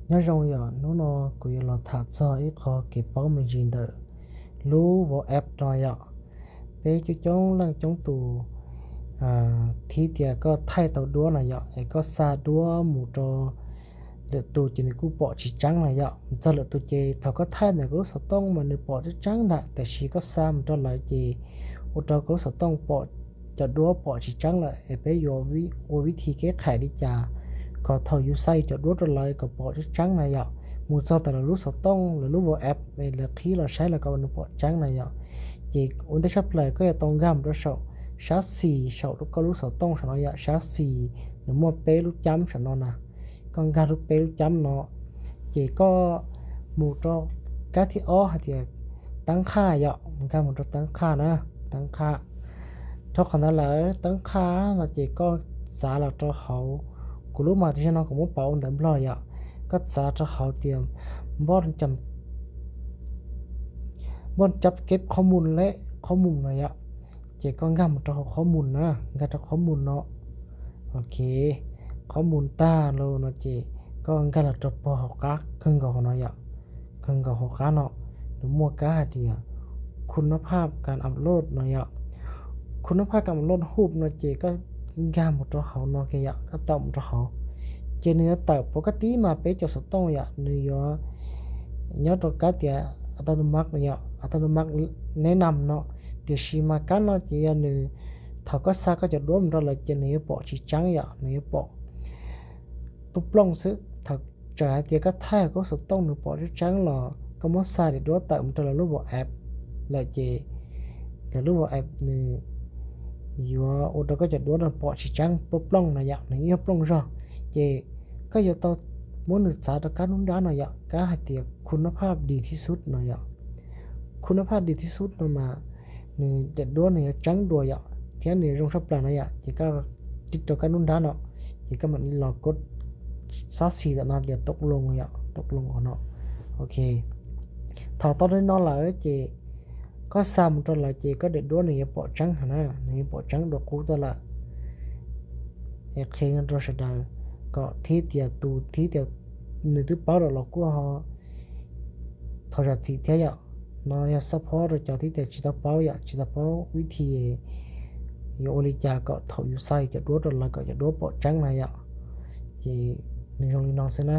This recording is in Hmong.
Nyob zoo yom, hnub no kuv yuav los tham txog ib qho kev paub me ntsis ntawm lub Vauv app no yom. Peb coob coob leej coob tus thib tias koj thaij tau duab no yom, es koj xa duab mus rau lwm tus ces nws kuj pom tsis tseeb na yom. Txog lwm tus ces thaum koj thaij ntawm koj lub xov tooj mas nws pom tseeb tseeb ntag, tiam sis koj xa mus rau lawv ces ua rau koj lub xov tooj pom cov duab pom tsis tseeb lawm. Es peb yuav ua vib thi keb qhais li cas kom thaum yus xa yus cov duab rau lawv kom pom tseeb tseeb na yom, mus txog tom lawv lub xov tooj, lawv lub Vauv app es lawv qhib los saib los kom nws pom tseeb na yom. Ces ua ntej tshaj plaws koj yuav tau nkag mus rau saum sab xis saum koj lub xov tooj saum no yom, sab xis nws muaj peb lub cab saum no na. Koj nkag lub peb lub cab no, ces koj mus rau kab thib ob hais tias teeb qhaj yom, nkag mus rau teeb qhaj na, teeb qhaj. Rau qhov ntawd lawm teeb qhaj no ces koj txav los rau hauv, kuv lub mas tam sim no kuv muab pauv ua ntawv Nplog yom, koj txav rau hauv tias npoj cab keb qhob mus lej qhob mus no yom, ces koj nkag mus rau hauv qhob mus na, nkag rau qhob mus no. Ok, qhob mus tag lawm no ces koj nkag los rau pog hauv qab kawg nkaus hauv no yom, kawg nkaus hauv qab no, nws muaj kab hais tias khun nab phaj kas upload no yom. Khun nab phaj kas upload huv no ces koj nkag mus rau hauv no kiag yom, koj tawm mus rau hauv, ces nws yuav tawm pov kab tib mas peb cov xov tooj yom, nws yuav nyob rau kab tias a ta nu mab no yom, a ta nu mab neb nam no. Tiam sis mas kab no ces yog nws thaum koj xa koj cov duab mus rau lawv ces nws yuav pom tsis tseeb yom, nws yuav pom plooj plooj xwb. Thaum tsam hais tias koj thaij koj xov tooj nws pom tseeb tseeb los koj muab xa daim duab tawm mus rau lawv lub Vauv app lawm ces lawv lub Vauv app nws yuav ua rau koj cov duab no pom tsis tseeb plooj plooj no yom, nws yog plooj zog. Ces koj yuav tau muab nws txav rau kab nruab nrab no yom, kab hais tias khun nab phaj dis thib xub no yom. Khun nab phaj dis thib xub no mas nws daim duab nws yuav tseeb dua yom, thiab nws yuav zoo tshaj plaws no yom, ces koj tig rau kab nruab nrab no, ces koj mam li los kod sab xis tom no tias tau loo yom, tau loo no. Ok, thaum tau li no lawm ces koj xa mus rau lawv ces koj daim duab nws yuav pom tseeb heev na, nws yuav pom tseeb dua qub tuaj lawm. Es qhia rau sawv daws kom thib tias tus thib tias nws twb paub lawm los kuj ho thov zam txim thiab yom. No yog xab phob rau cov thib tias tsis tau paub yom, tsis tau paub vib thi yuav ua li cas kom thaum yus xa yus cov duab rau lawv kom cov duab pom tseeb na yom. Ces nws zoo li no xwb na.